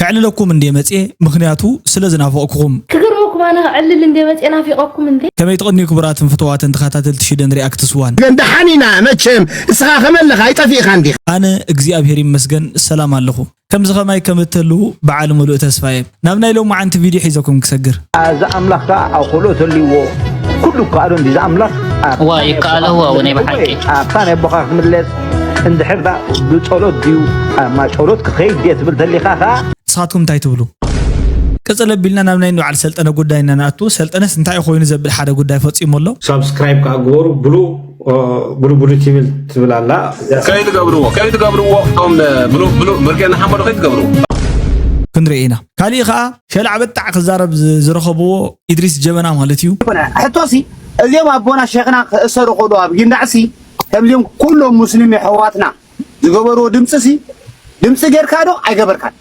ከዕልለኩም እንድየ መጽየ፣ ምኽንያቱ ስለ ዝናፈቕኩኹም። ክገርመኩም ኣነ ከዕልል እንድየ መጽየ ናፊቐኩም እንዴ። ከመይ ትቕንዩ ክቡራትን ፍቱዋትን ተኸታተልቲ ሽደን ሪኣክትስ ዋን? ግን ደሓን ኢና መቸም፣ እስኻ ከመለኻ ኣይጠፊእኻን ዲኻ? ኣነ እግዚኣብሔር ይመስገን ሰላም ኣለኹ። ከምዚ ኸማይ ከም እተልዉ በዓል ምሉእ ተስፋ እየ። ናብ ናይ ሎማዓንቲ ቪድዮ ሒዘኩም ክሰግር። እዚ ኣምላኽ ከኣ ኣኽእሎት ህልይዎ፣ ኩሉ ይከኣሎ እንዲ እዚ ኣምላኽ። ኣታ እዋ፣ ናይ ይከኣሎ ኣቦኻ እዋ፣ እውን ክትምለስ ብሓቂ። ኣታ ናይ ኣቦኻ ክትምለስ እንድሕር ደኣ ብጸሎት ድዩ፣ ኣብ ማይ ጸሎት ክኸይድ ድየ ትብል ተሊኻ ከኣ። ንስኻትኩም እንታይ ትብሉ? ቅጽል ኣቢልና ናብ ናይ በዓል ሰልጠነ ጉዳይ ኢና ንኣቱ። ሰልጠነስ እንታይ ኮይኑ ዘብል ሓደ ጉዳይ ፈጺሙ ኣሎ? ሳብስክራይብ ከኣ ግበሩ፣ ብሉ፣ እ፣ ብሉ፣ ብሉ ቲቪ ትብል ኣላ። ከይትገብርዎ፣ ከይትገብርዎ፣ እቶም ብሉ፣ ብሉ፣ ብርጌድ ንሓመዱ ከይትገብርዎ። ክንርኢ ኢና። ካሊእ ኸኣ ሸላዕ በጣዕ ክዛረብ ዝ-፣ ዝረኸብዎ ኢድሪስ ጀበና ማለት እዩ። ሕቶሲ እዚኦም ኣቦና ሸኽና ክእሰሩ ከለዉ ኣብ ጊንዳዕሲ ከምዚኦም ኩሎም ሙስሊም የሕዋትና ዝገበርዎ ድምፂ ሲ ድምፂ ጌርካ ዶ ኣይገበርካን?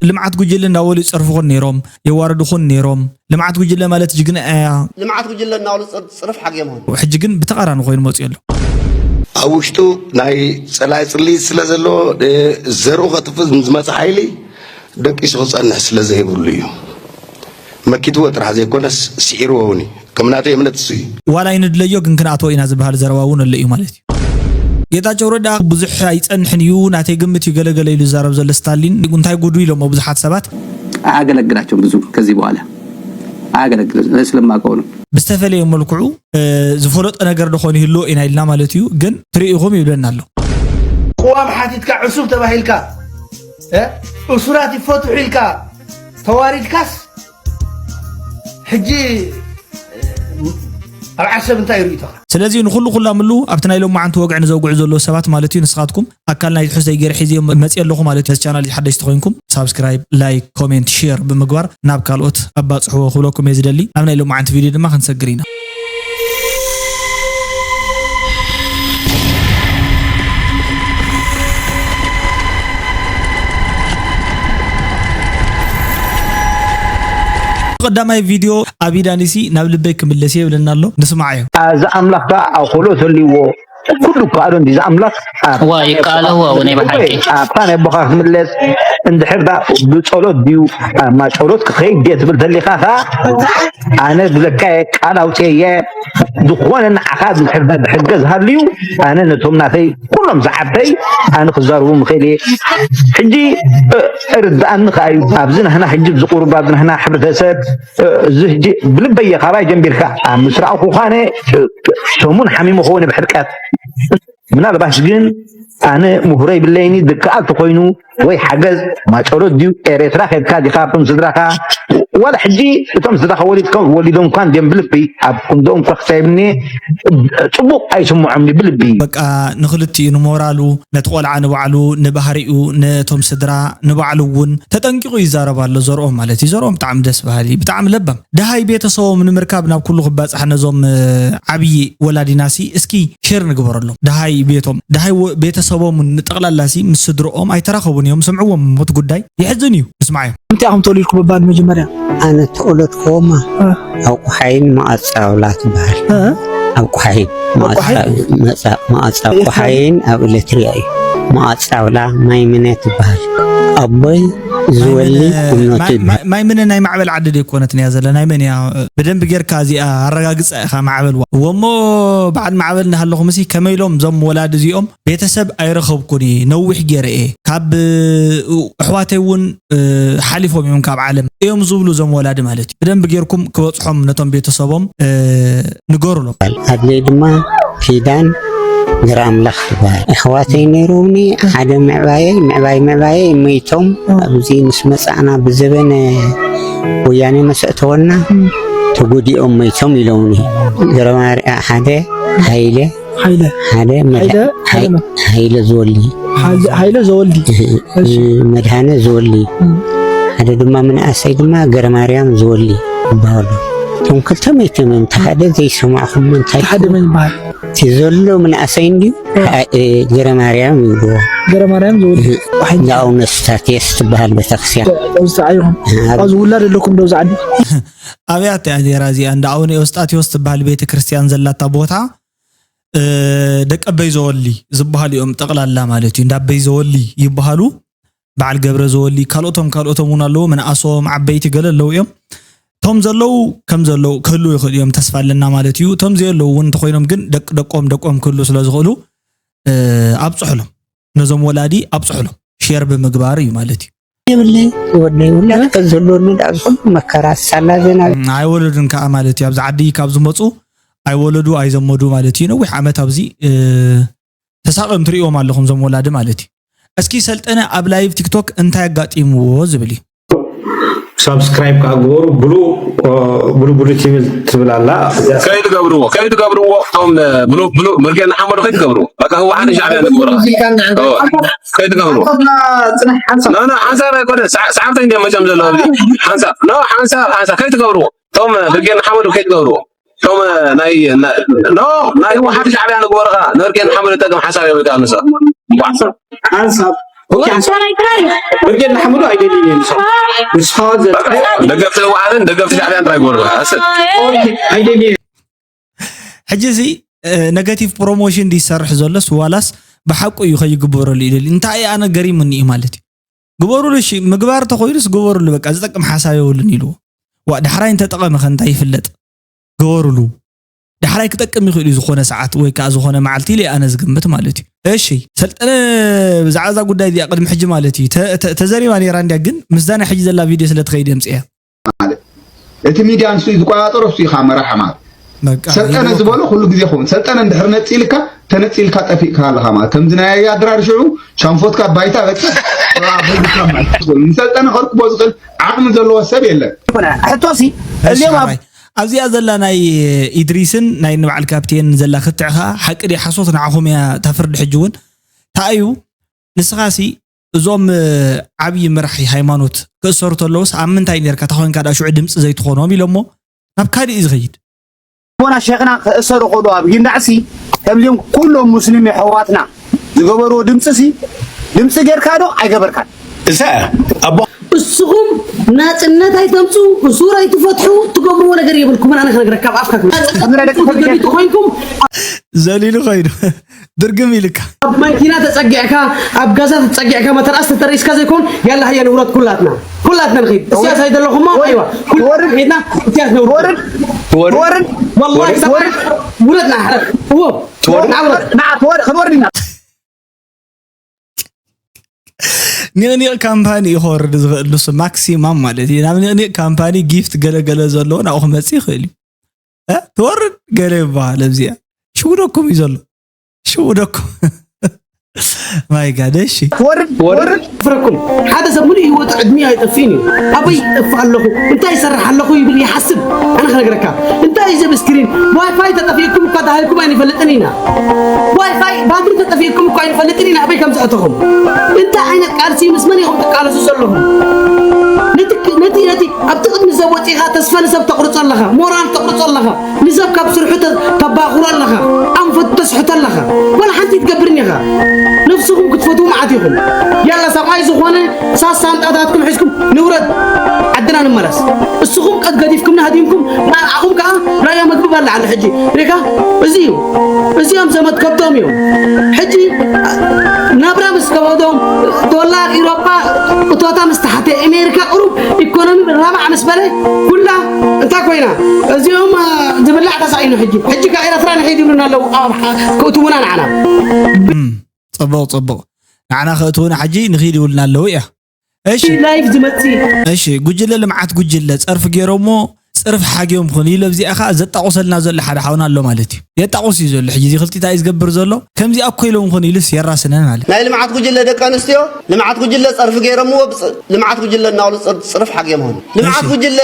ልምዓት ጉጅለ እንዳበሉ ይፀርፉኹን ነይሮም፣ የዋርድኹን ነይሮም። ልምዓት ጉጅለ ማለት ጅግና እያ። ልምዓት ጉጅለ እናበሉ ፅር-፣ ፅርፍ ሓጊኦም ሆን። ሕጂ ግን ብተቓራኒ ኮይኑ መፅኡ ኣሎ። ኣብ ውሽጡ ናይ ፀላኢ ፅልኢት ስለ ዘለዎ፣ እ፣ ዘርኡ ከጥፍእ ንዝመፀ ሓይሊ ደቂሱ ክፀንሕ ስለ ዘይብሉ እዩ። መኪትዎ ጥራሕ ዘይኮነስ ስዒርዎ እውን እዩ። ከም ናተይ እምነት እሱ እዩ። ዋላ ኣይንድለዮ ግን ክንኣትዎ ኢና ዝበሃል ዘረባ እውን ኣሎ እዩ ማለት እዩ። ጌታቸው ረዳ ብዙሕ ኣይጸንሕን እዩ፣ ናተይ ግምት እዩ ገለገለ ኢሉ ዝዛረብ ዘሎ ስታሊን። እንታይ ጉዱ ኢሎሞ ብዙሓት ሰባት። ኣያገለግላቸውም ብዙ ከዚህ በኋላ ኣያገለግል ስለማውቀው ነው። ብዝተፈለየ መልክዑ፣ እ፣ ዝፈለጦ ነገር ዶ ኾን ይህልዎ ኢና ኢልና ማለት እዩ። ግን ትርኢኹም ይብለና ኣሎ። ቅዋም ሓቲትካ ዕሱብ ተባሂልካ፣ እ፣ እሱራት ይፈትሑ ኢልካ ተዋሪድካስ ሕጂ ኣብ ዓሰብ እንታይ ርእይቶኻ? ስለዚ ንኹሉ ኩላምሉ ኣብቲ ናይ ሎማዓንቲ ወግዒ ንዘውግዑ ዘለዉ ሰባት ማለት እዩ፣ ንስኻትኩም ኣካል ናይ ትሕዝቶይ ገይረ ሒዘዮም መፅየ ኣለኹ ማለት እዩ። ነዚ ቻናል ሓደሽቲ ኮይንኩም ሳብስክራይብ፣ ላይክ፣ ኮሜንት፣ ሼር ብምግባር ናብ ካልኦት ኣባፅሕዎ ክብለኩም እየ ዝደሊ። ናብ ናይ ሎማዓንቲ ቪድዮ ድማ ክንሰግር ኢና። ቀዳማይ ቪድዮ ኣቢዳኒሲ ናብ ልበይ ክምለስ እየ ይብለና ኣሎ። ንስማዓዮ። እዚ ኣምላኽ ከኣ ኣኽእሎት ህልይዎ፣ ኩሉ ይከኣሎ እንዲ እዚ ኣምላኽ። ኣታ ዋ፣ ይከኣሎ ዋ፣ ናይ ብሓቂ። ኣታ ናይ ኣቦኻ ክትምለስ እንድሕር ደኣ ብጸሎት ድዩ? ኣማ ጸሎት ክኸይድ ድየ ትብል ተሊኻ ከኣ፣ ኣነ ዝብለካ እየ፣ ቃል ኣውጽኤ እየ። ዝኾነ ንዓኻ እንድሕር ደኣ ዝሕገዝ ሃልዩ፣ ኣነ ነቶም ናተይ ኩሎም ዝዓበይ ኣነ ክዛረቦም እኽእል እየ። ሕጂ፣ እ፣ ርድኣኒ ከኣ እዩ። ኣብዚ ናህና ሕጂ፣ ኣብዚ ቁሩብ፣ ኣብዚ ናህና ሕብረተሰብ፣ እ፣ እዚ ሕጂ ብልበይ እየ፣ ካባይ ጀሚርካ ኣብ ምስራቕ ኮዃነ፣ እ፣ ሰሙን ሓሚመ ክኸውን እየ ብሕርቀት። ምናልባሽ ግን ኣነ ምሁረ ይብለይኒ፣ ዝከኣል ተኾይኑ ወይ ሓገዝ ማጨሎት ድዩ ኤርትራ ከድካ ዲኻ፣ እቶም ስድራኻ ዋላ ሕጂ እቶም ስድራኻ ወሊድካ፣ ወሊዶም እኳ እንድዮም ብልቢ ኣብ ክንድኦም እኳ ክሳይብኒ ጽቡቕ ኣይስምዖምኒ ብልቢ። በቃ ንኽልቲኡ ንሞራሉ፣ ነቲ ቆልዓ ንባዕሉ፣ ንባህሪኡ፣ ነቶም ስድራ ንባዕሉ እውን ተጠንቂቑ ይዛረብ ኣሎ። ዘርኦም ማለት እዩ። ዘርኦም ብጣዕሚ ደስ በሃሊ፣ ብጣዕሚ ለባም። ደሃይ ቤተሰቦም ንምርካብ ናብ ኩሉ ክባጻሕ ነዞም፣ እ፣ ዓብዪ ወላዲናሲ እስኪ ሼር ንግበረሎም። ደሃይ ቤቶም፣ ደሃይ ወ-፣ ቤተሰቦም ንጠቕላላሲ ምስ ስድርኦም ኣይተራኸቡን እዮም። ስምዕዎም ሞት ጉዳይ የሕዝን እዩ። ንስማዓዮም። እንታይ ኢኹም ተወሊድኩም ኣባ መጀመርያ? ኣነ ተወለድኩዎማ እ። ኣብ ቆሓይን መቐጻውላ ትበሃል። እ? ኣብ ቆሓይን ኣብ ቆሓይን? መቐጻ-፣ መጻ-፣ መቐጻ ቆሓይን ኣብ ኤለትርያ እዩ። መቐጻውላ ማይምነ ትበሃል። ኣቦይ ዝወሊ ማይምነ፣ እምነቱ ማይ-፣ ይበሃል። ማይ-፣ ማይምነ ናይ ማዕበል ዓዲ ደይኮነትን እያ ዘላ። ናይ መን እያ? ብደንብ ጌርካ እዚኣ ኣረጋግጻ ኢኻ ማዕበል ዋ። እወ እሞ በዓል ማዕበል እናሃለኹም እሲ ከመይ ኢሎም እዞም ወላዲ እዚኦም ቤተሰብ ኣይረኸብኩን እየ፣ ነዊሕ ገይረ እየ። ካብ ኣሕዋተይ እውን፣ እ፣ ሓሊፎም እዮም ካብ ዓለም እዮም ዝብሉ እዞም ወላዲ ማለት እዩ። ብደንብ ጌርኩም ክበጽሖም ነቶም ቤተሰቦም፣ እ፣ ንገሩሎም። ኣድለይ ድማ ኪዳን ገረኣምላኽ ይበሃል። ኣሕዋተይ ነይሮምኒ፣ ሓደ ምዕባየይ፣ ምዕባይ ምዕባየይ መይቶም። ኣብዚ ምስ መጻእና ብዘበነ ወያኔ መሰእተወና ተጎዲኦም መይቶም ኢሎምኒ። ገረማርያ ሓደ፣ ሃይለ፣ ሃይለ። ሓደ መድ-፣ ሃይለ፣ ሃይ-፣ ሃይለ መ-፣ ሃይለ ዘወሊ። ሃይለ፣ ሃይለ ዘወሊ። እህ፣ እሺ። መድሃነ ዘወሊ። እም። ሓደ ድማ ምንኣሰይ ድማ ገረማርያም ዘወሊ ይበሃሉ። እቶም ክልተ መይቶም እዮም። እቲ ሓደ ዘይሰማዕኹሞ እንታይ እቲ ሓደ ይኸውን? መን ይበሃል? እቲ ዘሎ ምንኣሰይ እንድዩ፣ እም። ከኣ፣ እ፣ ገረማርያም ይብልዎ። ገረማርያም ዘወሊ። እህ፣ ዋሕድ። እንዳ ኣቡነ ስታቴስ ትበሃል ቤተክርስትያን። ዶ-፣ ዶ-፣ ዝዓይኹም? ኣብ ኣብዚ ውላድ ኣለኩም ዶ ኣብዚ ዓዲ? ኣብያት እያ ነይራ እዚኣ፣ እንዳ ኣቡነ ኤዎስጣቴዎስ ትበሃል ቤተክርስትያን ዘላታ ቦታ። እ፣ ደቂ ኣበይ ዘወሊ ዝበሃሉ እዮም ጠቕላላ ማለት እዩ። እንዳ ኣበይ ዘወሊ ይበሃሉ። በዓል ገብረ ዘወሊ፣ ካልኦቶም ካልኦቶም እውን ኣለዉ። ምንኣሶም ዓበይቲ ገለ ኣለዉ እዮም። እቶም ዘለዉ ከም ዘለዉ ክህልዉ ይኽእሉ እዮም፣ ተስፋ ኣለና ማለት እዩ። እቶም ዘየለዉ እውን እንተኾይኖም ግን ደቂ ደቆም ደቆም ክህልዉ ስለ ዝኽእሉ፣ እ፣ ኣብፅሑሎም። ነዞም ወላዲ ኣብፅሑሎም። ሼር ብምግባር እዩ ማለት እዩ። የብለይ፣ ወደይ ውላድ ከዘሎኒ ዳኣ ዝኾነ መከራ ሳላ ዜና። እም፣ ኣይወለዱን ከኣ ማለት እዩ። ኣብዚ ዓዲ ካብ ዝመፁ ኣይወለዱ ኣይዘመዱ ማለት እዩ። ነዊሕ ዓመት ኣብዚ፣ እ፣ ተሳቒዮም ትርእይዎም ኣለኹም እዞም ወላዲ ማለት እዩ። እስኪ ሰልጠነ ኣብ ላይቭ ቲክቶክ እንታይ ኣጋጢምዎ ዝብል እዩ። ሳብስክራይብ ከዓ ግበሩ። ብሉ፣ ብሉ፣ ብሉ ቲቪ ትብል ኣላ። ከይትገብርዎ፣ ከይትገብርዎ። እቶም ብሉ፣ ብሉ፣ መርጌና ሓመዱ ከይትገብርዎ። በቃ ህወሓት ሻዕብያ ንግበሩ። ከይትገብርዎ። ኖ፣ ኖ፣ ሓንሳብ ኣይኮነ። ሰዓ-፣ ሰዓብቲ እንዲዮም መቸም ዘለዉ ኣብዚ። ሓንሳብ፣ ኖ፣ ሓንሳብ፣ ሓንሳብ ከይትገብርዎ። እቶም ብርጌድ ንሓመዱ ከይትገብርዎ። እቶም ናይ፣ ና-፣ ኖ፣ ናይ ህወሓት ሻዕብያ ንግበሩ ኸዓ። ንብርጌድ ንሓመዱ ዝጠቅም ሓሳብ እዮም። እታ ንሳ። ሓንሳብ። ኦኬ፣ ሓንሳብ። ብርጌድ ንሓመዱ ኣይደልይን እዮም ንሶም። ንስኻ ዘ-፣ ደገፍቲ ህወሓትን ደገፍቲ ሻዕብያን ጥራይ ግበሩ። ኣሰብ። ኦኬ፣ ኣይደልይን። ሕጂ እዚ፣ እ፣ ኔጋቲቭ ፕሮሞሽን ድዩ ዝሰርሕ ዘሎስ ዋላስ ብሓቁ እዩ ከይግበረሉ ይደሊ? እንታይ ኣነ ገሪሙኒ እዩ ማለት እዩ። ግበሩሉ እሺ፣ ምግባር ተኾይኑስ ግበሩሉ፣ በቃ ዝጠቅም ሓሳብ የብሉን ኢልዎ። ዋ፣ ዳሕራይ እንተጠቐመ ከ እንታይ ይፍለጥ? ግበሩሉ። ዳሕራይ ክጠቅም ይኽእል እዩ ዝኾነ ሰዓት ወይ ከዓ ዝኾነ መዓልቲ ኢለ ኣነ ዝግምት ማለት እዩ። እሺ፣ ሰልጠነ ብዛዕባ እዛ ጉዳይ እዚኣ ቅድሚ ሕጂ ማለት እዩ ተ-፣ ተ-፣ ተዘሪባ ነይራ እንድያ፣ ግን ምስዛ ናይ ሕጂ ዘላ ቪድዮ ስለ ትኸይድ የምፅእያ። ማለት እቲ ሚድያ ንሱ እዩ ዝቆፃፀሮ፣ እሱ ኢኻ መራሒ ማለት። በቃ፣ ሰልጠነ ይድረኩ። ዝበሎ ኩሉ ግዜ ይኸውን። ሰልጠነ እንድሕር ነፂልካ፣ ተነፂልካ ጠፊእካ ኣለኻ ማለት። ከምዚ ናይ ኣድራር ሽዑ ሻንፎትካ ባይታ በፅሕ፣ ንሰልጠነ ከርክቦ ዝኽእል ዓቕሚ ዘለዎ ሰብ የለን። ሕቶሲ እሺ፣ እዚኦም ኣብ ሓራይ። ኣብዚኣ ዘላ ናይ ኢድሪስን ናይ ንበዓል ካፕቴን ዘላ ክትዕ ኸዓ ሓቂ ድያ ሓሶት ንዓኹም እያ እታ ፍርዲ ሕጂ እውን። እንታይ እዩ ንስኻሲ እዞም፣ እ፣ ዓብዪ መራሒ ሃይማኖት ክእሰሩ ተለውስ ኣብ ምንታይ ኔርካ? እንታይ ኮይንካ ደኣ ሽዑ ድምፂ ዘይትኾኖም ኢሎሞ ናብ ካሊእ እዩ ዝኸይድ። ኣቦና ሼኽና ክእሰሩ ከለዉ ኣብ ጊንዳዕሲ ከምዚኦም ኩሎም ሙስሊም የሕዋትና ዝገበርዎ ድምፂ ሲ ድምፂ ጌርካ ዶ ኣይገበርካን? እሳ ኣቦ እስኹም ናጽነት ኣይተምጹ፣ እሱር ኣይትፈትሑ፣ ትገብርዎ ነገር የብልኩምን። ኣነ ክነግረካ ኣብ ኣፍካ ክብል። ናጽነት ትገብሩ ተኾይንኩም ዘሊሉ ኸይዱ ድርግም ኢልካ። ኣብ መኪና ተጸጊዕካ፣ ኣብ ገዛ ተጸጊዕካ፣ መተርኣስ ተተሪስካ ዘይኮን፣ ያላ ሃየ ንውረድ ኩላትና። ኩላትና ንኺድ። እስያስ ኣይደለኹሞ፣ ኣይዋ። ኩላትና ወርድ። ኺድና፣ እስያስ ንውረድ። ወርድ። ወርድ። ወርድ። ወላሂ ወርድ። ሰብኣይ፣ ውረድና፣ ሕረድ። እዎ። ትወርድ። ንዓ፣ ውረድ። ንዓ፣ ትወርድ፣ ክንወርድ ኢና። ኒቕኒቕ ካምፓኒ እዩ ከወርድ ዝኽእል ንሱ ማክሲማም ማለት እዩ። ናብ ኒቕኒቕ ካምፓኒ ጊፍት ገለገለ ዘለዎ ናብኡ ክመጽእ ይኽእል እዩ። እ? ትወርድ ገለ ይበሃል ኣብዚኣ። ሽውደኩም እዩ ዘሎ። ሽውደኩም። ማይ ጋድ፣ እሺ። ወርድ፣ ወርድ። ወርድ። ፍረኩም። ሓደ ሰብ ሙሉእ ህይወቱ ዕድሚኡ ኣይጠፍእን እዩ። ኣበይ ይጠፍእ ኣለኹ፣ እንታይ ይሰርሕ ኣለኹ ይብል ይሓስብ። ኣነ ክነግረካ፣ እንታይ እዩ ዘብ ስክሪን ዋይፋይ ተጠፊእኩም እኳ ተባሂልኩም ኣይንፈልጥን ኢና። ዋይፋይ ባትሪ ተጠፊእኩም እኳ ኣይንፈልጥን ኢና ኣበይ ከም ዘእተኹም። እንታይ ዓይነት ቃልሲ ምስ መን ኢኹም ትቃለሱ ዘለኹም? ነቲ፣ ነቲ፣ ነቲ ኣብቲ ቅድሚ ሰብ ወፂኻ ተስፋ ንሰብ ተቑርጾ ኣለኻ፣ ሞራል ተቑርጾ ኣለኻ። ንሰብ ካብ ስርሑ ተ-፣ ተባኽሮ ኣለኻ፣ ኣንፈቱ ተስሕቶ ኣለኻ። ዋላ ሓንቲ ትገብርን ኢኻ። ነፍስኹም ክትፈትዉ መዓት ኢኹም። ያላ ሰብኣይ ዝኾነ ሳሳ ሻንጣታትኩም ሒዝኩም ንውረድ፣ ዓድና ንመለስ። እስኹም ቀድ ገዲፍኩምና ሃዲምኩም፣ ንዓኹም ከኣ ራያ መግቢ በልዕ ኣሎ ሕጂ። ሪካ? እዚ እዩ። እዚኦም ዘመድ ከብቶም እዮም። ሕጂ ናብራ ምስ ከበዶም፣ ዶላር ኢሮጳ እቶታ ምስ ተሓተ፣ ኣሜሪካ ቁሩብ ኢኮኖሚ ራባዕ ምስ በለ፣ ኩላ እንታይ ኮይና? እዚኦም፣ እ፣ ዝብላዕ ተሳኢኑ ሕጂ። ሕጂ ካብ ኤርትራ ንኺድ ይብሉና ኣለዉ። ኣብ ሓ-፣ ክእትዉና ንዓና። እም፣ ጽቡቕ፣ ጽቡቕ። ንዓና ክእትዉና ሕጂ ንኺድ ይብሉና ኣለዉ እያ። እሺ። ላይፍ ዝመጽእ። እሺ፣ ጉጅለ ልምዓት ጉጅለ ጸርፊ ገይሮሞ፣ ጽርፊ ሓግዮም ኾን ኢሉ ኣብዚኣ ኸኣ ዘጣቑሰልና ዘሎ ሓደ ሓውና ኣሎ ማለት እዩ። የጣቑስ እዩ ዘሎ። ሕጂ እዚ ክልቲታይ እዩ ዝገብር ዘሎ። ከምዚ ኣኮ ኢሎም ኾን ኢሉስ የራስነን ማለት። ናይ ልምዓት ጉጅለ ደቂ ኣንስትዮ፣ ልምዓት ጉጅለ ጸርፊ ገይሮምዎ፣ ብጽ-፣ ልምዓት ጉጅለ እናበሉ ጽር-፣ ጽርፊ ሓግዮም ኾን። ልምዓት እሺ። ጉጅለ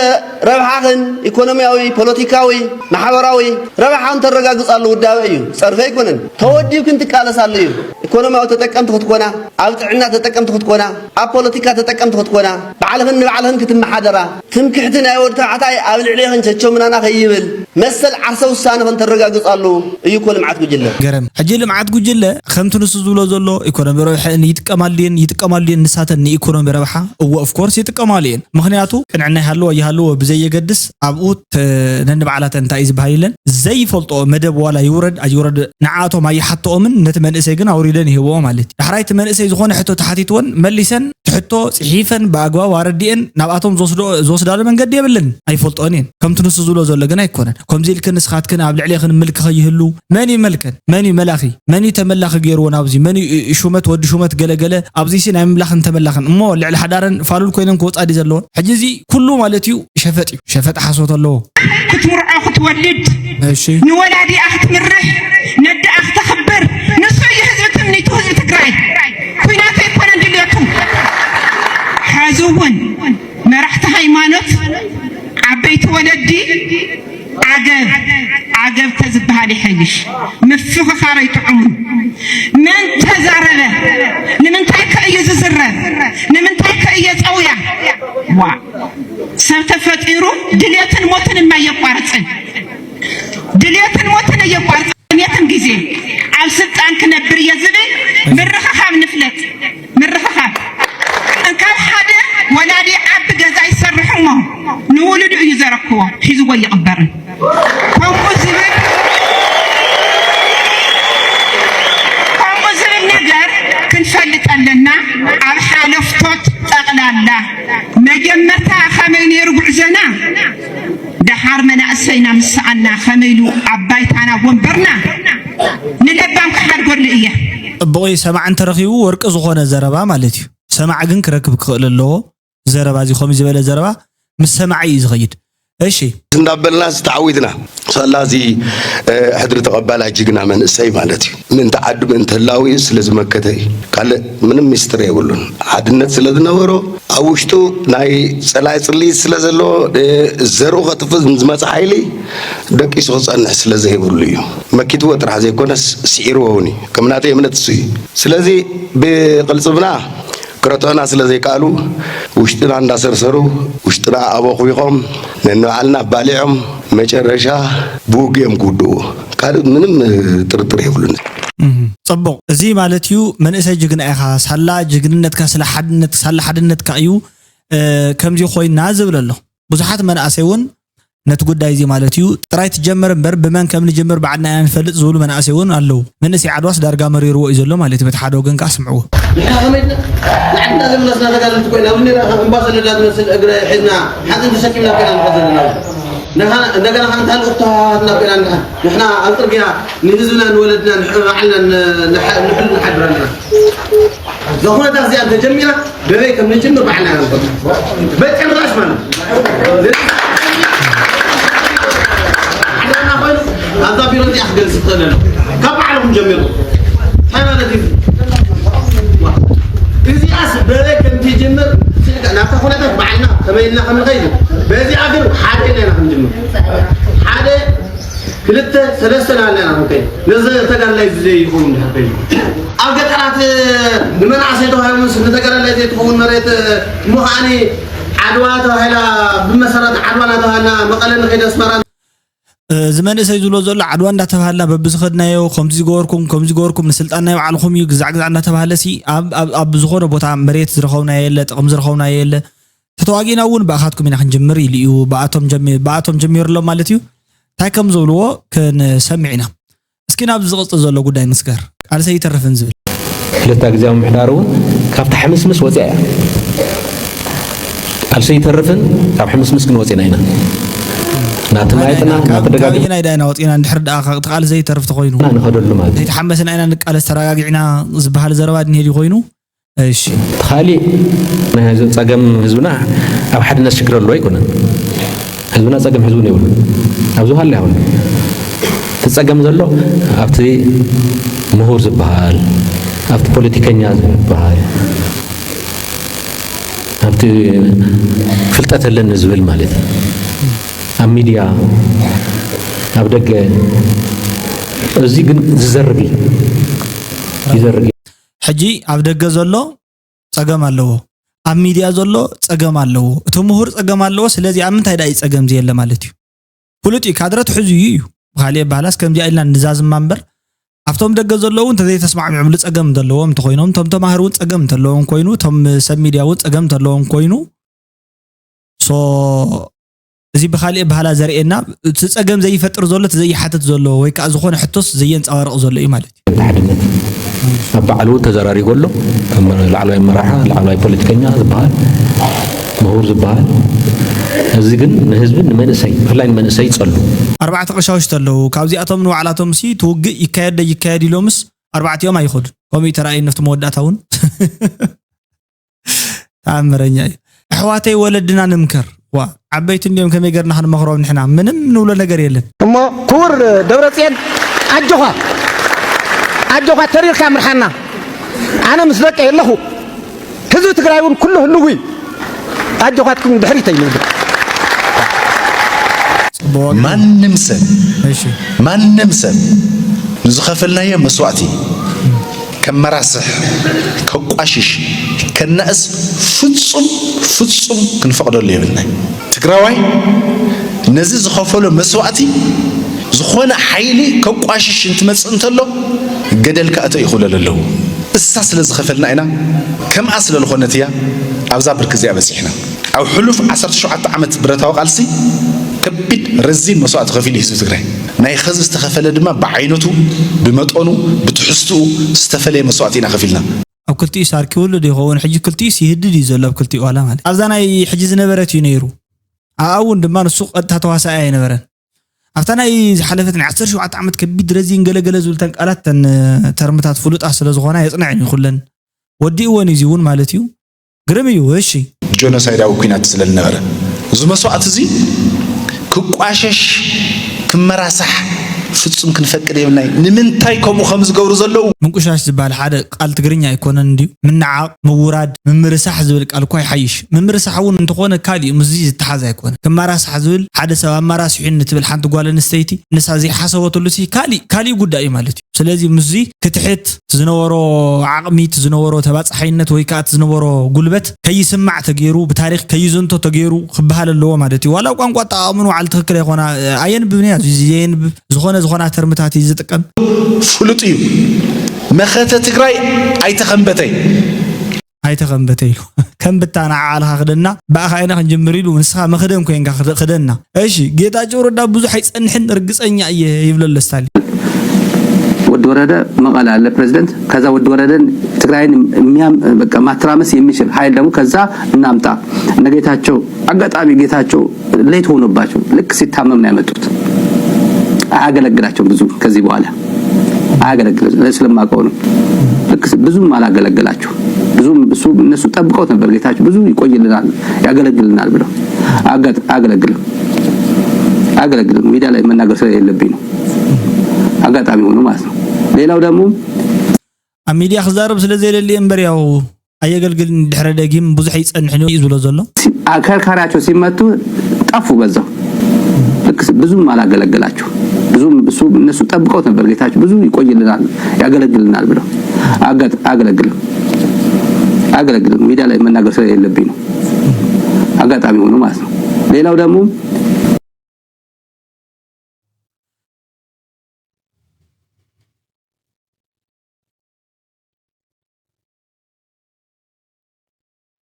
ረብሓኽን ኢኮኖሚያዊ፣ ፖለቲካዊ፣ ማሕበራዊ ረብሓኽን ተረጋግጻሉ ውዳበ እዩ። ጸርፊ ኣይኮነን። ተወዲብክን ትቃለሳሉ እዩ። ኢኮኖሚያዊ ተጠቀምቲ ክትኮና፣ ኣብ ጥዕና ተጠቀምቲ ክትኮና፣ ኣብ ፖለቲካ ተጠቀምቲ ክትኮና፣ ባዕልኽን ንባዕልኽን ክትመሓደራ፣ ትምክሕቲ ናይ ወዲ ተባዕታይ ኣብ ልዕሌኽን ቸቸምናና ከይብል መሰል ዓርሰ ውሳነ ክንተረጋግጻሉ እዩ እኮ ልምዓት ጉጅለ። ገረም። ሕጂ ልምዓት ጉጅለ ከምቲ ንሱ ዝብሎ ዘሎ ኢኮኖሚ ረብሐን ይጥቀማሉ ድየን ይጥቀማሉ ድየን ንሳተን ንኢኮኖሚ ረብሓ እወ ኦፍኮርስ ይጥቀማሉ እየን። ምክንያቱ ቅንዕና ይሃልዎ ይሃልዎ ብዘየገድስ ኣብኡ ተ- ነንባዕላተን እንታይ እዩ ዝበሃል ኢለን ዘይፈልጦ መደብ ዋላ ይውረድ ኣይውረድ ንዓኣቶም ኣይሓትኦምን ነቲ መንእሰይ ግን ኣውሪደን ይህብኦ ማለት እዩ። ዳሕራይ እቲ መንእሰይ ዝኾነ ሕቶ ተሓቲትወን መሊሰን ትሕቶ ጽሒፈን ብኣግባቡ ኣረዲኤን ናብኣቶም ዝወስዶ- ዝወስዳሉ መንገዲ የብለን ኣይፈልጦን እየን። ከምቲ ንሱ ዝብሎ ዘሎ ግን ኣይኮነን። ከምዚ ኢልክን ንስኻትክን ኣብ ልዕሌኽን ምልኪ ከይህሉ መን እዩ መልከን? መን እዩ መላኺ? መን እዩ ተመላኺ ገይርዎ ናብዚ? መን እዩ ሹመት ወዲ ሹመት ገለገለ ኣብዚሲ ናይ ምምላኽን ተመላኽን እሞ ልዕሊ ሓዳረን ፋሉል ኮይነን ክወፃ ድዩ ዘለዎን? ሕጂ እዚ ኩሉ ማለት እዩ ሸፈጥ እዩ። ሸፈጥ ሓሶት ኣለዎ። ክትምርዖ ክትወልድ እሺ ንወላዲኣ ክትምርሕ ነዳኣ ክተኽብር ንሱ እዩ ህዝቢ ትምኒቱ ህዝቢ ትግራይ ኩናት ኣይኮነን ድልየቱ። ሕዚ እውን መራሕቲ ሃይማኖት ዓበይቲ ወለዲ ዓገብ ዓገብ ተዝበሃል ይሐይሽ። ምፍኽኻር ኣይጥዑሙን። መን ተዛረበ? ንምንታይ ከ እዩ ዝዝረብ? ንምንታይ ከ እየ ፀውያ? ዋ ሰብ ተፈጢሩ ድልየትን ሞትን እማ የቋርፅን ድልየትን ሞትን እየቋርፅን የትን ግዜ ኣብ ስልጣን ክነብር እየ ዝብል ምርኽኻብ ንፍለጥ ምርኽኻብ እንካብ ሓደ ወላዲ ዓቢ ገዛ ይሰርሕ እሞ ንውሉዱ እዩ ዘረክቦ ሒዝዎ ይቕበርን ከምኡ ዝብል ከምኡ ዝብል ነገር ክንፈልጥ ኣለና ኣብ ሓለፍቶት ጠቕላላ መጀመርታ ከመይ ነይሩ ጉዕዞና ደሓር መናእሰይና ምስ ሰኣና ከመይ ኢሉ ኣብ ባይታና ወንበርና ንለባም ክሓድጎሉ እየ። ጽቡቕ እዩ። ሰማዕ እንተረኺቡ ወርቂ ዝኾነ ዘረባ ማለት እዩ። ሰማዕ ግን ክረክብ ክኽእል ኣለዎ። ዘረባ እዚ ከምኡ ዝበለ ዘረባ ምስ ሰማዒ እዩ ዝኸይድ። እሺ። እንዳበልና ዝተዓዊትና ሳላ እዚ ሕድሪ ተቐባላይ ጅግና መንእሰይ ማለት እዩ። ምእንቲ ዓዱ ምእንቲ ህላዊ ስለ ዝመከተ እዩ። ካልእ ምንም ሚስጥር የብሉን። ሓድነት ስለ ዝነበሮ ኣብ ውሽጡ ናይ ጸላኢ ጽልኢት ስለ ዘለዎ ዘርኡ ከጥፍእ ዝመጽእ ሓይሊ ደቂሱ ክጸንሕ ስለ ዘይብሉ እዩ። መኪትዎ ጥራሕ ዘይኮነስ ስዒርዎ እውን እዩ። ከም ናተይ እምነት እሱ እዩ። ስለዚ ብቕልጽምና ክረትዑና ስለ ዘይከኣሉ ውሽጥና እንዳሰርሰሩ ውሽጥና ኣቦኹቢኾም ነንባዕልና ኣባሊዖም መጨረሻ ብውግኦም ክውድእዎ ካልእ ምንም ጥርጥር የብሉን። ጽቡቕ። እዚ ማለት እዩ መንእሰይ ጅግና ኢኻ፣ ሳላ ጅግንነትካ ስለ ሓድነት ሳላ ሓድነትካ እዩ ከምዚ ኮይና ዝብል ኣሎ። ብዙሓት መናእሰይ እውን ነቲ ጉዳይ እዚ ማለት እዩ ጥራይ ትጀመር እምበር ብመን ከም ንጅምር ባዕልና ኢና ንፈልጥ ዝብሉ መናእሰይ እውን ኣለዉ። መንእሰይ ዓድዋስ ዳርጋ መሪርዎ እዩ ዘሎ ማለት እዩ። በቲ ሓደ ወገን ከዓ ስምዕዎ። ንሕና ከመይ ኢልና ንዓድና ዝምለስና ተጋደልቲ ኮይና ኣብዚ ነይራ ከም እምባ ሰለዳ ዝመስል እግረ ሒዝና ሓፂን ተሸኪምና ኮይና ንኸድ ዘለና እንደገና ከ እንታ ልኡክታትና ኮይና ንሕና ኣብ ፅርግያ ንህዝብና ንወለድና ንባዕልና ንሕል ንሓድር ኣለና። እዛ ኩነታት እዚኣ እንተጀሚራ በበይ ከም ንጅምር ባዕልና ኢና ንፈልጦ። በጭራሽ ማለት ዓለምና ኮይኑ ኣብዛ ቢሮ እዚኣ ክገልጽ ይኽእል ኣሎ። ካብ ባዕልኹም ጀሚሩ እንታይ ማለት እዩ? እዚኣስ በበይ ከም ትጅምር ናብታ ኩነታት ባዕልና ከመይ ኢልና ከም ንኸይድ በዚኣ ግን ሓደ ኢልና ኢና ክንጅምር ሓደ ክልተ ሰለስተ ናለና ኦኬ ነዚ ተጋዳላይ እዚ ዘይኸውን ድሕር ኮይኑ ኣብ ገጠራት ንመናእሰይ ተባሂሎምስ ንተጋዳላይ ዘይትኸውን መሬት እሞ ከዓኒ ዓድዋ ተባሂላ ብመሰረት ዓድዋ እናተባሃልና መቐለ ንኸይድ ኣስመራ እዚ መንእሰይ ዝብሎ ዘሎ ዓድዋ እንዳተባሃልና በብዝኸድናዮ ከምዚ ዝገበርኩም ከምዚ ዝገበርኩም ንስልጣን ናይ ባዕልኹም እዩ ግዛዕ ግዛዕ እንዳተባሃለ ሲ ኣብ ዝኾነ ቦታ መሬት ዝረኸብናዮ የለ ጥቕሚ ዝረኸብናዮ የለ ተተዋጊእና እውን ብኣኻትኩም ኢና ክንጅምር ኢሉ እዩ። ብኣቶም ጀሚ- ብኣቶም ጀሚሩ ኣሎ ማለት እዩ። እንታይ ከም ዝብልዎ ክንሰምዕ ኢና። እስኪ ናብዚ ዝቕጽል ዘሎ ጉዳይ ንስገር። ቃልሰ ይተርፍን ዝብል። ክልተ ግዜያዊ ምምሕዳር እውን ካብታ ሕምስምስ ወፂኣ እያ። ቃልሰ ይተርፍን ካብ ሕምስምስ ክንወፂና ኢና። ናቲ ማየጥና ናቲ ደጋግና ናይዳ ኢና ወፂና እንድሕር ደኣ እቲ ቃል ዘይተርፍ ተኮይኑ ንኸደሉ ማለት እዩ። ዘይተሓመስና ኢና ንቃለስ ተረጋጊዕና ዝበሃል ዘረባ ድንሄድ ኮይኑ እሺ። እቲ ካሊእ ናይ ህዝቢ ጸገም ህዝብና ኣብ ሓድነት ሽግር ኣለዎ ኣይኮነን። ህዝብና ጸገም ህዝቡ የብሉ ኣብዚ ሃለ ይኹን እቲ ጸገም ዘሎ ኣብቲ ምሁር ዝበሃል ኣብቲ ፖለቲከኛ ዝበሃል ኣብቲ ፍልጠት ኣለኒ ዝብል ማለት እዩ ኣብ ሚድያ ኣብ ደገ እዚ ግን ዝዘርግ እዩ ይዘርግ እዩ ሕጂ ኣብ ደገ ዘሎ ጸገም ኣለዎ። ኣብ ሚድያ ዘሎ ጸገም ኣለዎ፣ እቲ ምሁር ጸገም ኣለዎ። ስለዚ ኣብ ምንታይ ደኣ እዩ ጸገም ዘየለ ማለት እዩ? ፍሉጥ እዩ፣ ካድረ ትሕዙ እዩ እዩ። ብኻልእ ኣባህላስ ከምዚኣ ኢልና ንዛዝማ እምበር፣ ኣብቶም ደገ ዘለዉ እውን እንተዘይተስማዕሚዖምሉ ጸገም እንተለዎም እንተኾይኖም፣ እቶም ተማሃሮ እውን ጸገም እንተለዎም ኮይኑ፣ እቶም ሰብ ሚድያ እውን ጸገም እንተለዎም ኮይኑ፣ ሶ እዚ ብኻልእ ኣባህላ ዘርእየና፣ እቲ ጸገም ዘይፈጥር ዘሎ፣ እቲ ዘይሓትት ዘሎ ወይ ከዓ ዝኾነ ሕቶስ ዘየንጸባርቕ ዘሎ እዩ ማለት እዩ። ሓድነት ኣብ ባዕሉ ተዘራሪጎ ኣሎ። ከም ላዕለዋይ መራሓ፣ ላዕለዋይ ፖለቲከኛ ዝበሃል፣ ምሁር ዝበሃል፣ እዚ ግን ንህዝቢ፣ ንመንእሰይ፣ ብፍላይ ንመንእሰይ ይጸሉ። ኣርባዕተ ቀሻውሽቲ ኣለዉ። ካብዚኣቶም ንባዕላቶም ሲ እቲ ውግእ ይካየድ ዶ ይካየድ ኢሎምስ ኣርባዕቲኦም ኣይኸዱን። ከምኡ እዩ ተራእዩ፣ ነፍቲ መወዳእታ እውን ተኣምረኛ እዩ። ኣሕዋተይ፣ ወለድና ንምከር። ዋ፣ ዓበይቲ እንዲዮም፣ ከመይ ገርና ክንመኽሮም ንሕና? ምንም ንብሎ ነገር የለን። እሞ ክቡር ደብረጽዮን፣ ኣጆኻ፣ ኣጆኻ፣ ተሪርካ ምርሓና። ኣነ ምስ ደቀይ ኣለኹ። ህዝቢ ትግራይ እውን ኩሉ ህልው እዩ። ኣጆኻትኩም፣ ድሕሪት ኣይንብል። ጽቡቕ። ማንም ሰብ፣ እሺ። ማንም ሰብ ንዝኸፈልናዮ መስዋእቲ ከመራስሕ፣ ከቋሽሽ፣ ከናእስ ፍጹም፣ ፍጹም ክንፈቕደሉ የብልናይ። ትግራዋይ ነዚ ዝኸፈሎ መስዋእቲ ዝኾነ ሓይሊ ከቋሽሽ እንትመጽእ እንተሎ፣ ገደል ክኣቶ እዩ ክብለሉ ኣለዎ። እሳ ስለ ዝኸፈልና ኢና፣ ከምኣ ስለ ዝኾነት እያ ኣብዛ ብርኪ እዚኣ በጺሕና። ኣብ ሕሉፍ ዓሰርተ ሸውዓተ ዓመት ብረታዊ ቃልሲ ከቢድ ረዚን መስዋእቲ ከፊሉ ህዝቢ ትግራይ። ናይ ኸዚ ዝተኸፈለ ድማ ብዓይነቱ፣ ብመጠኑ፣ ብትሕዝትኡ ዝተፈለየ መስዋእቲ ኢና ከፊልና። ኣብ ክልቲኡ ሳርኪ ውሉድ ይኸውን፣ ሕጂ ክልቲኡ ይህድድ እዩ ዘሎ ኣብ ክልቲኡ ዋላ ማለት። ኣብዛ ናይ ሕጂ ዝነበረት እዩ ነይሩ። ኣብኣ እውን ድማ ንሱ ቀጥታ ተዋሳኣይ ኣይነበረን። ኣብታ ናይ ዝሓለፈት ናይ ዓሰርተ ሸውዓተ ዓመት ከቢድ ረዚን ገለገለ ዝብል ተን ቃላት፣ ተን ተርምታት ፍሉጣት ስለ ዝኾና የጽንዐን እዩ ኩለን። ወዲእወን እዩ እዚ እውን ማለት እዩ። ግርም እዩ። እሺ። ጆኖሳይዳዊ ኲናት ስለ ዝነበረ፣ እዚ መስዋእቲ እዚ ክቋሸሽ፣ ክመራሳሕ ፍጹም ክንፈቅድ የብልናይ። ንምንታይ ከምኡ ከም ዝገብሩ ዘለዉ? ምንቁሻሽ ዝበሃል ሓደ ቃል ትግርኛ ኣይኮነን እንድዩ? ምንዓቕ፣ ምውራድ፣ ምምርሳሕ ዝብል ቃል እኳ ይሓይሽ። ምምርሳሕ እውን እንተኾነ ካልእ እዩ፣ ምስዚ ዝተሓዝ ኣይኮነን። ክመራሳሕ ዝብል ሓደ ሰብ ኣመራሲሑኒ ትብል ሓንቲ ጓል ኣንስተይቲ፣ ንሳ ዘይሓሰበትሉ ሲ ካልእ፣ ካልእ ጉዳይ እዩ ማለት እዩ። ስለዚ ምስዚ ክትሕት ዝነበሮ ዓቕሚ፣ እቲ ዝነበሮ ተባጻሓይነት ወይ ከኣ እቲ ዝነበሮ ጉልበት ከይስማዕ ተገይሩ፣ ብታሪኽ ከይዝንቶ ተገይሩ ክበሃል ኣለዎ ማለት እዩ። ዋላ ቋንቋ ኣጠቓቕምኡ ባዕሉ ትኽክል ኣይኮና፣ ኣየንብብን እያ፣ እዚ ዘየንብብ ዝኾነ ዝኾና ተርምታት እዩ ዝጥቀም። ፍሉጥ እዩ። መኸተ ትግራይ ኣይተኸንበተይ። ኣይተኸንበተ ኢሉ። ከንብታ ንዓ ባዕልኻ ክደና፣ ብኣኻ ኢና ክንጅምር ኢሉ፣ ንስኻ መኽደን ኮይንካ ክደ-፣ ክደና። እሺ፣ ጌታቸው ረዳ ብዙሕ ኣይጸንሕን ርግጸኛ እየ ይብሎ ኣሎ ስታሊን። ወዲ ወረደ መቐለ አለ ፕሬዝደንት። ከዛ ወዲ ወረደን ትግራይን የሚያም-፣ በቃ ማተራመስ የሚችል ኃይል ደግሞ ከዛ እናምጣ። እነ ጌታቸው፣ አጋጣሚ ጌታቸው ሌት ሆኖባቸው ልክ ሲታመም ነው ያመጡት። አያገለግላቸውም ብዙ ከዚህ በኋላ አያገለግልም። እኔ ስለማውቀው ነው። ልክ ብዙም አላገለገላቸው ብዙም እሱ እነሱ ጠብቀውት ነበር ጌታቸው ብዙ ይቆይልናል ያገለግልናል ብለው። አጋጥ-፣ አያገለግልም አያገለግልም። ሚዲያ ላይ መናገር ስለሌለብኝ ነው፣ አጋጣሚ ሆኖ ማለት ነው። ሌላው ደግሞ ኣብ ሚድያ ክዛረብ ስለ ዘየለሊ እምበር ያው ኣየገልግልን ድሕረ ደጊም ብዙሕ ይጸንሕን እዩ ዝብሎ ዘሎ። አከርካሪያቸው ሲመቱ ጠፉ በዛው። ልክ ብዙም አላገለገላቸው ብዙም እሱ እነሱ ጠብቀውት ነበር ጌታቸው ብዙ ይቆይልናል ያገለግልናል ብለው። አጋጥ-፣ አያገለግልም አያገለግልም። ሚዲያ ላይ መናገር ስለሌለብኝ ነው፣ አጋጣሚ ሆኖ ማለት ነው። ሌላው ደግሞ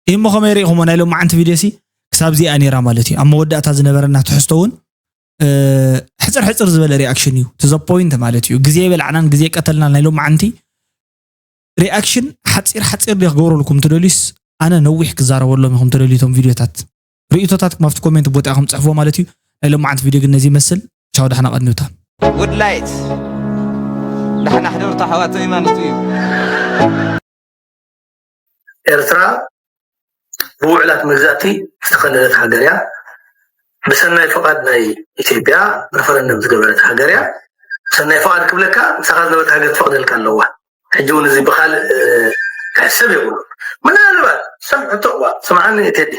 እሞ ከመይ ርኢኹሞ ናይ ሎማዓንቲ ቪድዮ ሲ ክሳብ ዚኣ ነይራ ማለት እዩ። ኣብ መወዳእታ ዝነበረና ትሕዝቶ እውን ሕፅር ሕፅር ዝበለ ሪኣክሽን እዩ፣ to the point ማለት እዩ። ግዜ የበላዕናን ግዜ ቀተልናን ናይ ሎማዓንቲ ሪኣክሽን ሓፂር ሓፂር ድየ ክገብረልኩም ትደልዩስ ኣነ ነዊሕ ክዛረበሎም ኢኹም ትደልዩ እቶም ቪድዮታት? ርእይቶታትኩም ኣብቲ ኮሜንት ቦታ ኢኹም ፅሕፍዎ ማለት እዩ። ናይ ሎማዓንቲ ቪድዮ ግን ነዚ ይመስል። ቻው፣ ዳሕና ቀንዩታ። ጉድ ላይት ዳሕና ሕደሩ ኣሕዋተይ ማለት እዩ። ኤርትራ ብውዕላት መግዛእቲ ዝተኸለለት ሃገር እያ። ብሰናይ ፍቓድ ናይ ኢትዮጵያ ረፈረንደም ዝገበረት ሃገር እያ። ብሰናይ ፍቓድ ክብለካ ምሳኻ ዝነበረት ሃገር ትፈቕደልካ ኣለዋ። ሕጂ እውን እዚ ብኻልእ ክሕሰብ የብሉ። ምናልባት ሰብ ሕቶ እዋ ስምዓኒ ቴዲ፣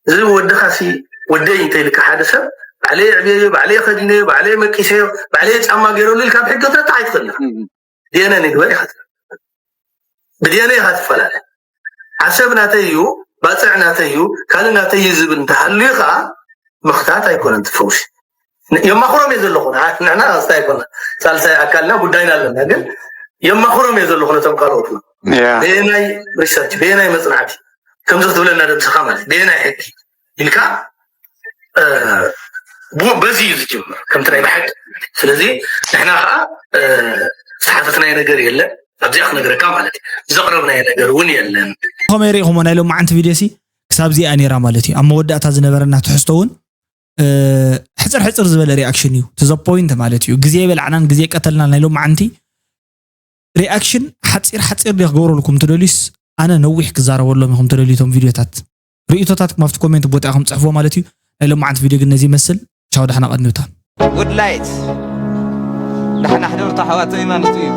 እዚ ወድኻ ሲ ወደይ እንተይልካ ሓደ ሰብ ባዕለይ የዕብየዮ፣ ባዕለይ ከዲነዮ፣ ባዕለይ መቂሰዮ፣ ባዕለይ ጫማ ገይረሉ ኢልካ ብሕጂ ክትነጥቕ ኣይትኽእልን ኢኻ። ዲኤንኤ ንግበር ኢኻ ትብል። ብዲኤንኤ ኢኻ ትፈላለ። ዓሰብ ናተይ እዩ፣ ባፅዕ ናተይ እዩ፣ ካልእ ናተይ እዩ ዝብል እንተሃልዩ ከዓ ምኽታት ኣይኮነን እቲ ፈውሲ። የማኽሮም እየ ዘለኹ። ንዓ-፣ ንሕና ስታይ ኣይኮና፣ ሳልሳይ ኣካልና ጉዳይና ኣለና። ግን የማኽሮም እየ ዘለኹ ነቶም ካልኦትና። ያ በየናይ ሪሰርች፣ በየናይ መፅናዕቲ ከምዚ ክትብለና ደምሰኻ ማለት በየናይ ሕጊ ኢልካ፣ እ፣ ብ-፣ በዚ እዩ ዝጅምር ከምቲ ናይ ብሓቂ። ስለዚ ንሕና ከዓ፣ እ፣ ዝተሓተትናዮ ነገር የለን። ኣብዚኣ ክነግረካ ማለት እዩ፣ ዘቕረብናዮ ነገር እውን የለን። ከመይ ርኢኹሞ ናይ ሎማዓንቲ ቪድዮ ሲ? ክሳብ እዚኣ ነይራ ማለት እዩ። ኣብ መወዳእታ ዝነበረና ትሕዝቶ እውን፣ እ፣ ሕፅር ሕፅር ዝበለ ሪኣክሽን እዩ። To the point ማለት እዩ። ግዜ የበላዕናን ግዜ ቀተልናን ናይ ሎማዓንቲ ሪኣክሽን ሓፂር ሓፂር ድየ ክገብረልኩም ትደልዩስ ኣነ ነዊሕ ክዛረበሎም ኢኹም ትደልዩ እቶም ቪድዮታት? ርእይቶታትኩም ኣብቲ ኮሜንት ቦታ ኢኹም ፅሕፎ ማለት እዩ። ናይ ሎማዓንቲ ቪድዮ ግን ነዚ ይመስል። ቻው፣ ደሕና ቀንዩታ። ጉድ ላይት ዳሕና ሕደርቱ ኣሕዋተይ ማለት እዩ።